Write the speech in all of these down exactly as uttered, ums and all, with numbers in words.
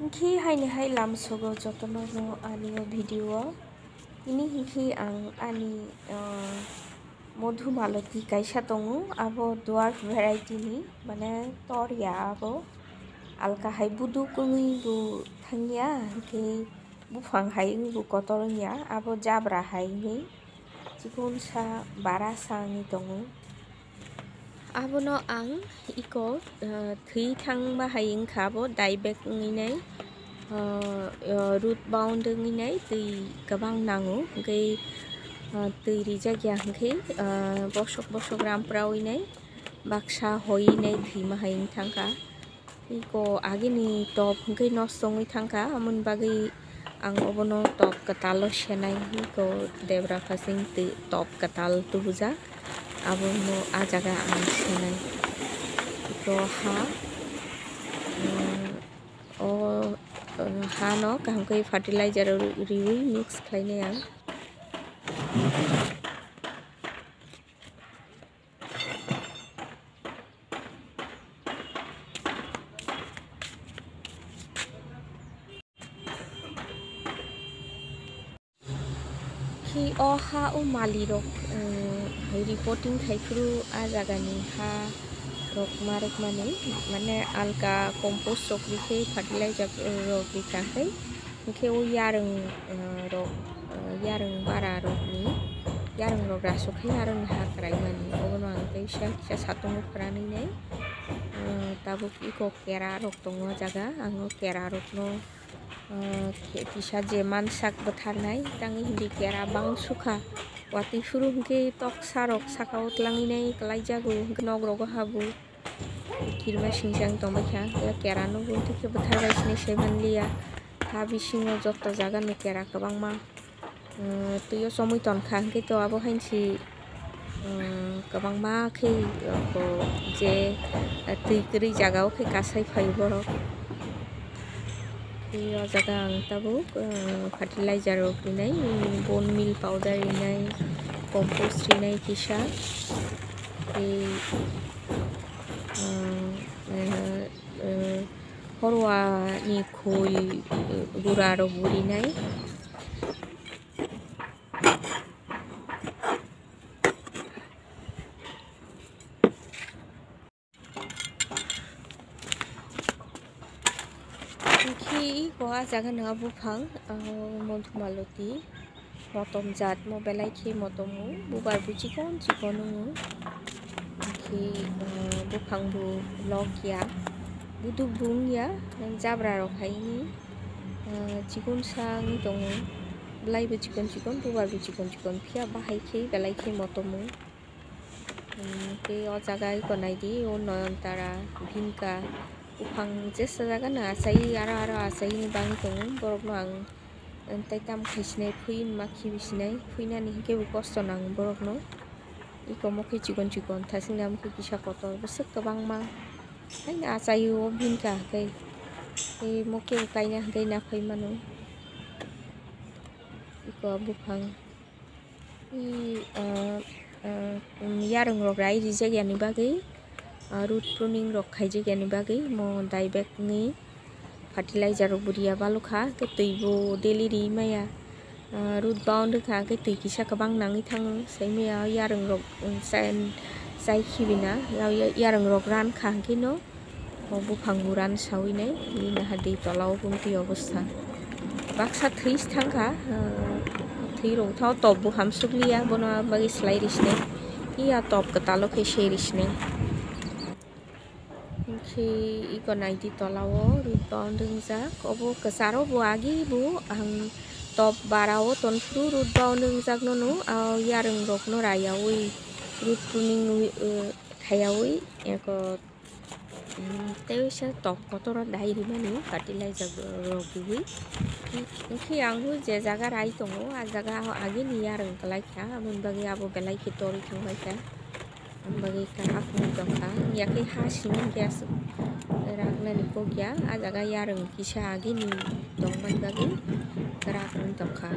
Hinkhe haini hai lamsogo jotono no ani o video o. Tini hinkhe ang ani, ah, Modhumaloti kaisa tongo, abo dwarf variety ni, mane torya abo. Alka hai buduk wngwi bo thangya, hinkhe buphang hai wngwi bo kotor wngya, abo jabra hai wngwi. Chikonsa bara sa wngwi tongo. Abono ang iko, ah, thwi thangma hai wngkha abo dai bag wngwi nai, ah, ah, root bound wngwi nai twi kwbang nango, hwnkhe, ah, twi rijak ya hwnkhe, ah, bosok bosok rampra wngwi nai baksa hoi nai thwima hai wng thangkha. Iko agini top hwnkhe nosto wngwi thangkha, amoni bagwi ang obono top kwtalo senai. Iko debra phasing twi top kwtal tubujak, abono ah jaga ang senai. Iko ha, mm, o, o hano kaham khe fertilizer riwi mix khlainai ang. Khi o ha o mali rok, eh, reporting khai phuru a jaga ni ha rok ma rok mani, mane alka compost rok rikhe fertilizer rok rikha khai. Hwnkhe o yarwng, eh, rok, eh, yarwng bara rokni, yarwng rok rasuk khe aroni ha kwraimani. Obono ang tei kisa, kisa satungo phwranwi nai. Eh, tabuk iko kera rok tongo o jaga. Ang o kera rokno, eh, khe-, kisa je mansak bwtharnai, tangwi hindi kera bang sukha. Watwi phuru hwnkhe toksa rok saka o twlangwi nai kwlai jago, hwnkhe nok rogo habu. Kirima singchang tongbaikha, ya kera no gunti khe bwthar bai sini se manliya. Ha bisingo joto jaga no kera kwbangma, mm, twi o chomwi tonkha, hwnkhe to abo hainsi, mm, kwbangma khe, ko je, eh, twi kwrwi jaga o khe kasai phaio borok. Tei o jaga ang tabuk, eh, fertilizer rok rinai, mm, bone meal powder rinai, compost rinai kisa. Tei, eh, eh, eh, horwa ni khoi, eh, gura rok bo rinai. Hwnkhe iko ah jaga no buphang, ah, modhumaloti, motom jat mo belai khe motom o, bubar bo chikon chikon wngo. Hwnkhe, ah, buphang bo lok ya, buduk bo wng ya, jabra rok hai wngwi, ah, chikon sa wngwi tongo, belai bo chikon chikon, bubar bo chikon chikon, phiya bahai khe belai khe motom o. Hmm, tei o jaga iko naidi, o Noyantara, Bhinka, buphang jesa jaga no achai, aro, aro achai ni bangwi tongo. Borok no ang, ang tei tamo khai sinai, phui ma khibi sinai, phui nani hinkhe bo kosto nango borok no. Iko mo khe chikon chikon, thasing namo khe kisa kotor, bwswk kwbangma. Haino achai o Bhinka khe, tei mo khe bo kaina hinkhe naphai mano. Iko buphang. I, ah, ah, um, yarwng rok rai rijak yani bagwi, ah, root pruning rok khaijak yani bagwi mo dai bag ni fertilizer rok bo riya balu kha, khe twi bo daily ri maya, ah, root bound wngkha, khe twi kisa kwbang nangwi thango, sai maya yarwng rok, um, chai, chai khibi na, ya, ya, yarwng rok ran kha hwnkhe no. O buphang buran sawi nai, bini hadi tola o buntwi obostha. Baksa thwi thangkha, ah, thwi rok tho top bo hamsuk liya, bono bagwi slai ri sinai. Iya top kwtal o khe se ri sinai. Hinkhe iko naidi tola o root bound wngjak. Obo kwcharo bo agi bo ang top bara o tonphru root bound wngjak nono, ah, yarwng rok no rayawi root pruning wi, eh, khayawi eko. Hmm, tei waisa tok kotor o dai rimani fertilizer rok riwi. Hinkhe ang bo je jaga rai tongo, ah jaga o agini yarwng kwlai kha, aboni bagwi abo belai khe torwi thang bai kha. Aboni bagwi kwrak wng tong kha, yakhe ha simi hinkhe aswk rak nani kok ya, ah jaga yarwng kisa agini tongmani bagwi kwrak wng tong kha.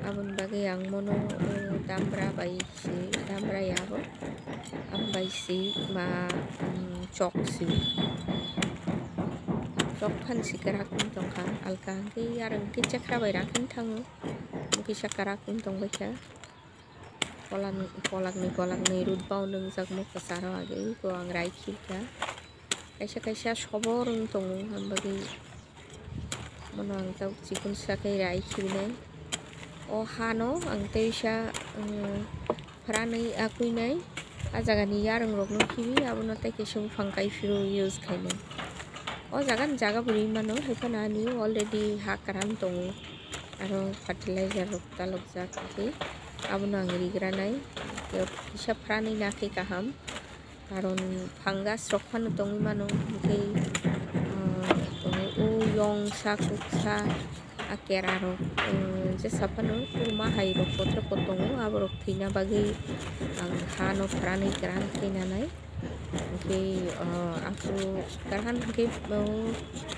Aboni bagwi ang bono, o, damra bai se, damra ya bo. Ang bai se ma, um, chok se. Tok phan si kwrak wng tongkha, alka hwnkhe yarwng khe chekra bai rakhe thango, kisa kwrak wng tongbaikha. Polak, polakni polakni root bow nwngjak mo kwcharo agwi bo ang rai khibikha. Kaisa kaisa sobor wng tongo, ang bagwi bono ang tabuk chikon sa khe rai khibinai. O hano ang teisa, um, phranwi akwinai, a jagani yarwng rokno khibi, abono tei kaisa buphang kaiphuru use khainai. O jagani jaga bwrwi mano, haiphano ani already ha kwran tongo, aro fertilizer rok talokjak, hwnkhe abono ang rigranai, kisa phranwi nakhe kaham. Karon fungus rok phano tongwi mano, hwnkhe, ah, o yong sa kuksa, a kera rok, ah, jesa phano kurma hai rok kotor kotor tongo, abo rok thwina bagwi ang ha no phranwi kwran khe nanai. Hwnkhe, ah, aswk kwran hwnkhe, oh,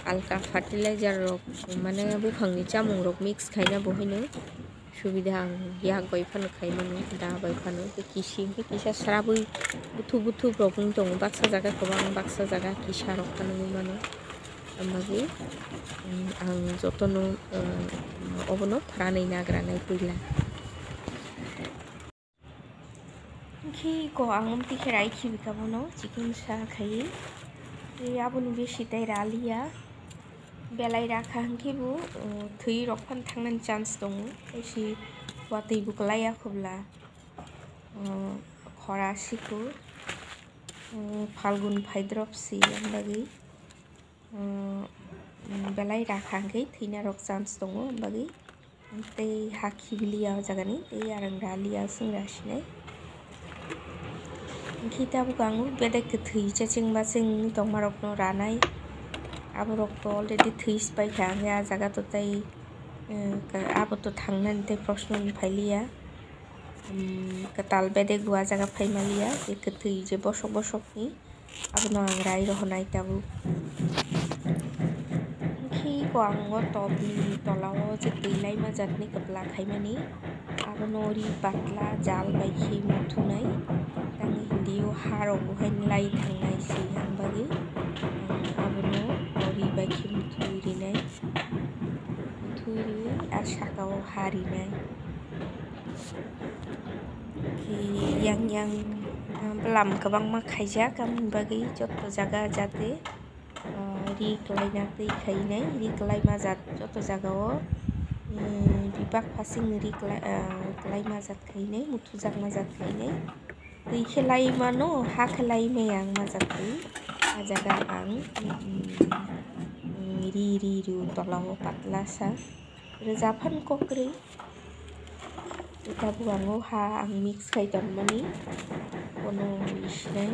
alka fertilizer rok, mane buphangni chamung rok mix khaina bo hino. Subida ang yak bai phano khai mano, da bai phano, tei kisi hwnkhe kisa srabwi buthuk buthuk rok wng tongo, baksa jaga kwbang, baksa jaga kisa rok phano wng mano. Ang bagwi, mm, ang jotono, mm, obono phranwi nagranai puila. Hwnkhe ko ang omtwi khe rai khibikha bono, chikon sa khai. Tei aboni besi tei raliya. Belai rakha hwnkhe bo, uh, thwi rok phano thangnani chance tongo. Tei si watwi bo kwlaiya khobla, uh, khora siku, uh, Phalgun phaidrop si, ang bagwi, uh, belai rakha hwnkhe thwina rok chance tongo, ang bagwi. Tei ha khibiliya o jagani, tei arang raliya, chwng rasinai. Hwnkhe tabuk ang bedek kwthwi chacheng bacheng tongmarokno ranai. Aborokto already thwi se paikha, hwnkhe ah jaga to tei, eh, ka-, abo to thangnani tei proshno ni phailiya. Hmm, kwtal bedek bo ah jaga phaimaliya, tei kwthwi je bosok bosokni. Abono ang rai rohonai tabuk. Hwnkhe ko ang o topni tola o je twi laima jatni kwpla khaimani, abono ri patla jal bai khe muthunai. Tangwi hindi o ha rok bo haino lai thangnai se, ang bagwi ang abono o ri bai khe muthunwi rinai. Muthunwi rinai, a saka o ha rinai. Yang yang, ah, bwlam kwbangma khaijak, aboni bagwi joto jaga jate, ah, ri kwlaina twi khainai, ri kwlaima jat joto jaga o, eh, bibak phasingni ri kwlai-, ah, kwlaima jat khainai, muthujakma jat khainai. Twi khe lai mano, ha khe lai maya wngma jat twi. Ah jaga ang, mm, mm, ri ri ri tola o patla sa. Rwjak phano kok kwrwi. Tabuk ang o ha ang mix khai tongmani, bono ri sinai.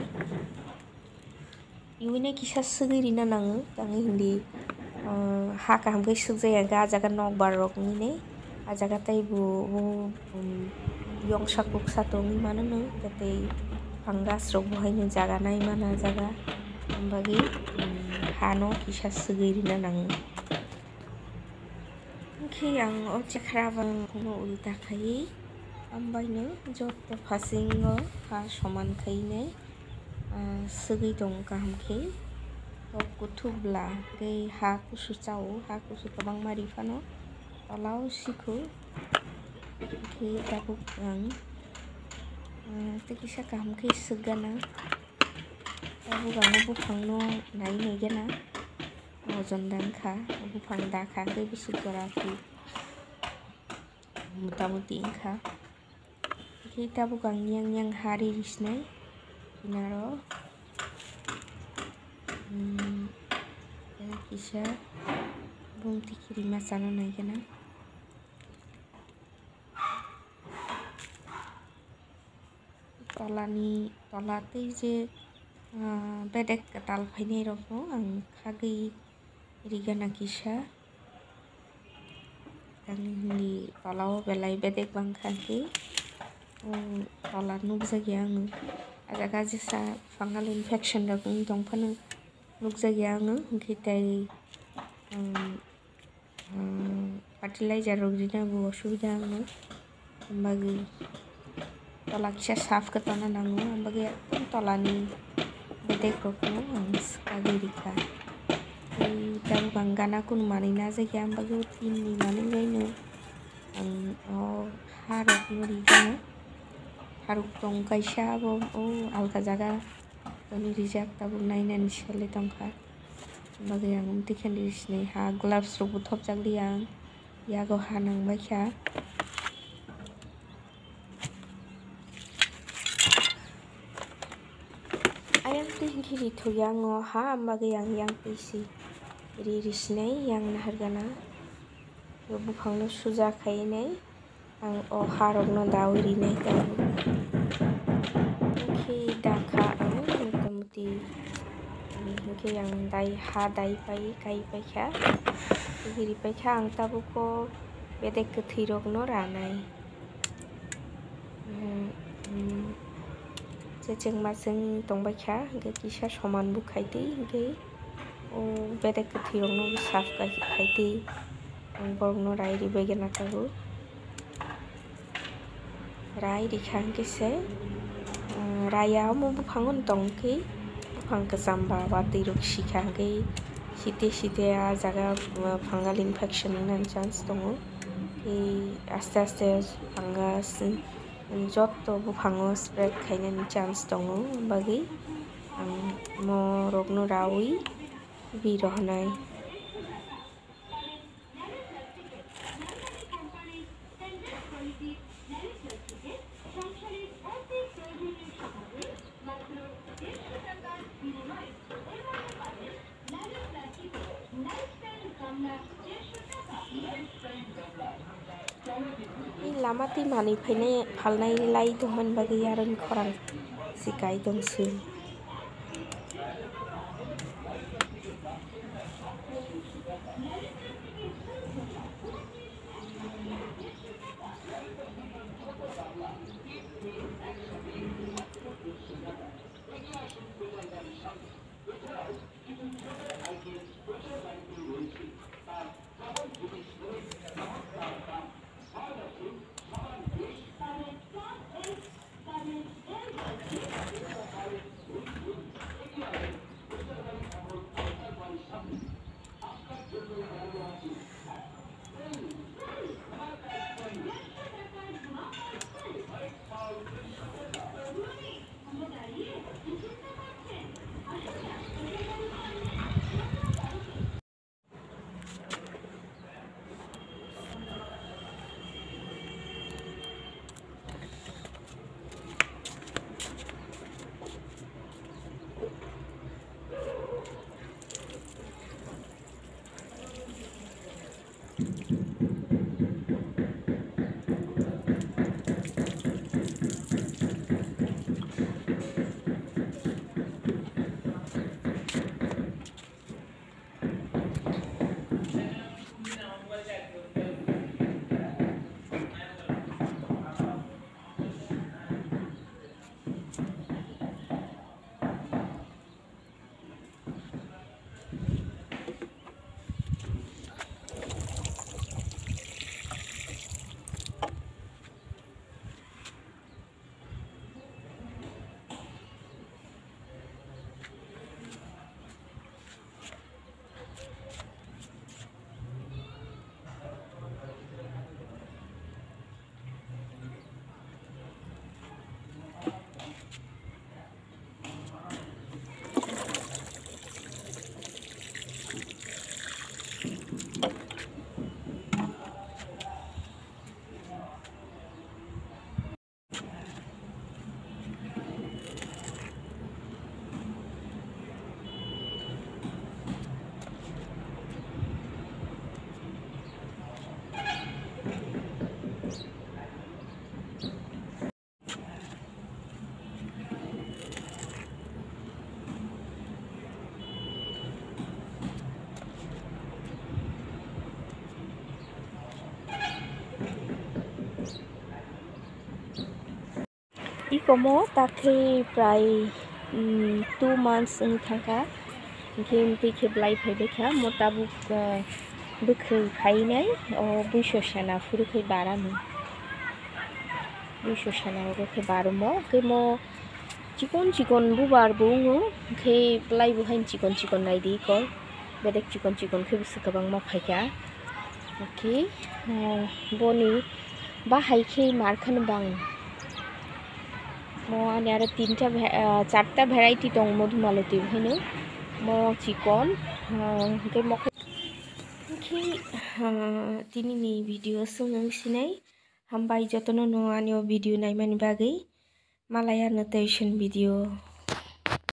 Iwine kisa swgwi rina nango, tangwi hindi, ah, ha kaham khe swkjak ya, ah jaga nokbar rok wngwi nai, ah jaga tei bo, bo, um, yongsa kuksa tongwi mano no, tei fungus rok bo haino jaga nai mana jaga, ang bagwi, um, ha no kisa swgwi rina nango. Hwnkhe ang o chekra bangkukno ulta khai, ambaino joto phasingo ha soman khainai, ah, swgwi tongo kaham khe. Tok kuthuk bla tei ha kusu chao, ha kusu kwbangma ri phano tola o sikho. Hwnkhe tabuk ang, ah, tei kisa kaham khe swk gana. Tabuk ang o buphangno nai nai gana. Ojon da wngkha, buphang da kha, tei bwswk jora khe mota moti wngkha. Khe tabuk ang yang yang ha ri sinai, kinaro, hmm, kisa bumti kiri ma chana nai gana. Tolani, tola tei je, ah, bedek kwtal phainai rokno ang khagwi rigana kisa. Ang hindi tola o belai bedek bangkha khe, o tola nukjakya ang. Ah jaga jesa fungal infection rok wng tong phano nukjakya ang, hwnkhe tei, um, Ah, fertilizer rok rina bo osubida wngmani bagwi tola kisa saf khe tongna nango, ang bagwi ekdom tolani bedek rokno ang swkagwi rikha. Tei tabuk ang gana kunu manwi najakya, ang bagwi o tin ni manwi baino ang o harokno rijano. Harok tong kaisa abo o alka jaga toni rijak, tabuk nainani sele tongkha. Bagwi ang umtwi khe rijak sinai ha, gloves rokbo thopjak li ang, yago ha nangbaikha. Ayang twi hinkhe ri thokya ang o ha, ang bagwi ang yang twi si ri ri sinai yang nahargana. Bo buphangno suja khainai ang o harokno dawi rinai tabuk. Hinkhe dakha ang motamuti, hinkhe ang dai ha dai pai kai paikha, ri paikha ang tabuk o bedek kwthwirokno ranai. Checheng macheng tongbaikha, hinkhe kisa soman bo khaitwi, hinkhe o bedek kwthwirokno bo saf khaitwi ang borokno rai ribaigana tabuk. Rai rikha hinkhe se, raya omo buphango tongkhe buphang kwcham ba watwi rok sikha hinkhe site site ah jaga fungal infection wngnani chance tongo. Tei aste aste fungus jotto buphango spread khainani chance tongo, bagwi ang morokno rawi bi rohonai. Lama twi manwi phainai phalnai lai tongmani bagwi aroni khorang se kai tong se. Ikomo takhe prai, mm, two months wng thangkha. Hinkhe twi khe belai phaibaikha, mo tabuk, ah, bwkhwi phainai, o buiso sana phuru khai barani. Buiso sana oro khe baromo, khe mo chikon chikon bubar bo wngo, khe belai bo haino chikon chikon naidi kok. bedek chikon chikon khe bwswk kwbangma phaikha. Oke, ah, boni bahai khe mar kheno bang. Mo ani aro tinta ve-, ah, charta variety tong Madhumalati hino. Mo chikon, ah, hwnkhe mo khe, hwnkhe, ah, tinini video swngwng sinai. Hambai jotono no ani o video naimani bagwi. Malaya no tei sini video.